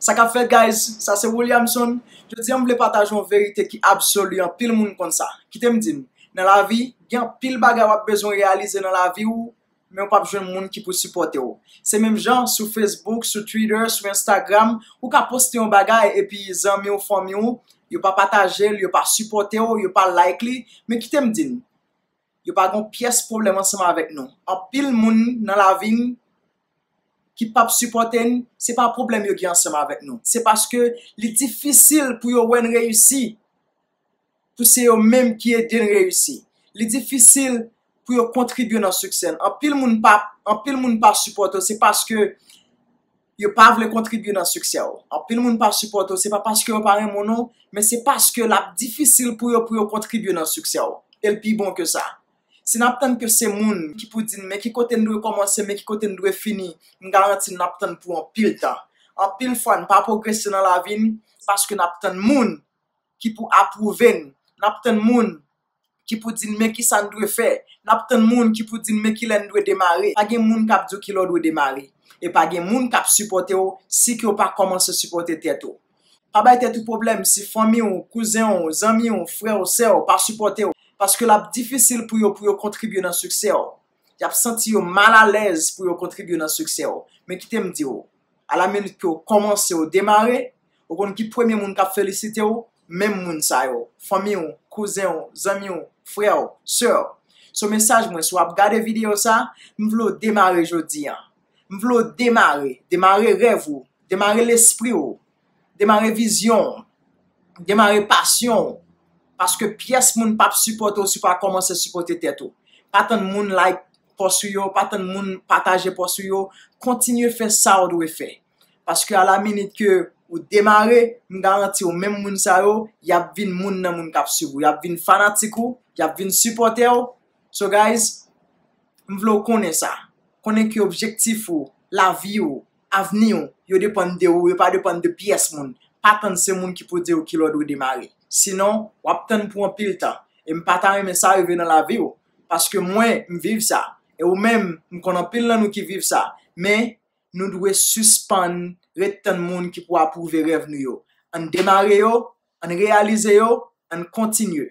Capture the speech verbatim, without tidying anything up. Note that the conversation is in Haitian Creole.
Sa k ap fèt, guys? Sa se Williamson. Jodi a, m vle pataje yon verite ki absoli, anpil moun konn sa. Kite m di n, nan lavi, gen anpil bagay w ap bezwen reyalize nan lavi w, men w p ap jwenn moun ki pou sipòte w. Se menm jan sou Facebook, sou Twitter, sou Instagram, ou ka poste yon bagay epi zanmi w, fanmi w, yo pa pataje l, yo pa sipòte w, yo pa like li, men kite m di n, yo pa gon pyès pwoblèm ansanm avèk nou. Anpil moun nan lavi n ki p ap sipòte n, se pa pwoblèm yo gen ansanm avèk nou. Se paske li difisil pou yo wè n reyisi, pou se yo menm ki ede n reyisi. Li difisil pou yo kontribye nan siksè n. Anpil moun pa, anpil moun pa sipòte w, se paske yo pa vle kontribye nan siksè w. Anpil moun pa sipòte w, se pa paske yo pa renmen w non, men se paske l ap difisil pou yo, pou yo kontribye nan siksè w. E l pi bon ke sa. Si n ap tann ke se moun ki pou di n men ki kote n dwe kòmanse, men ki kote n dwe fini, m garanti n ap tann pou anpil tan. Anpil fwa, n pa pwogrese nan lavi n paske n ap tann moun ki pou apwouve n. N ap tann moun ki pou di n men ki sa n dwe fè. N ap tann moun ki pou di n men ki lè n dwe demare. Pa gen moun k ap di w ki lè w dwe demare. E pa gen moun k ap sipòte w si ke w pa kòmanse sipòte tèt ou. Pa bay tèt ou pwoblèm si fanmi w, kouzen w, zanmi w, frè w, sè w pa sipòte w. Paske l ap difisil pou yo, pou yo kontribye nan siksè w. Y ap santi yo malalèz pou yo kontribye nan siksè w. Men kite m di w, alaminit ke w kòmanse, w demare, ou konn ki premye moun k ap felisite w? Menm moun sa yo. Fanmi w, kouzen w, zanmi w, frè w, sè w. So mesaj mwen, si w ap gade videyo sa, m vle w demare jodi a. M vle w demare, demare rèv ou, demare lespri w, demare vizyon w, demare pasyon w. Paske pyès moun p ap sipòte w si w pa kòmanse sipòte tèt ou. Pa tann moun like pòs ou yo, pa tann moun pataje pòs ou yo. Kontinye fè sa w dwe fè. Paske alaminit ke ou demare, m garanti w, menm moun sa yo, y ap vin moun nan moun k ap swiv ou. Y ap vin fanatik ou, y ap vin sipòtè w. So guys, m vle w konnen sa. Konnen ke objektif ou, lavi w, avni w, yo depann de ou, yo pa depann de pyès moun. Pa tann se moun ki pou di w ki lè w dwe demare. Sinon, w ap tann pou anpil tan. E m pa ta renmen sa rive nan lavi w. Paske mwen, m viv sa. E ou menm, m konn anpil nan nou ki viv sa. Men, nou dwe sispann ret tann moun ki pou apwouve rèv nou yo. Ann demare yo, ann reyalize yo, ann kontinye.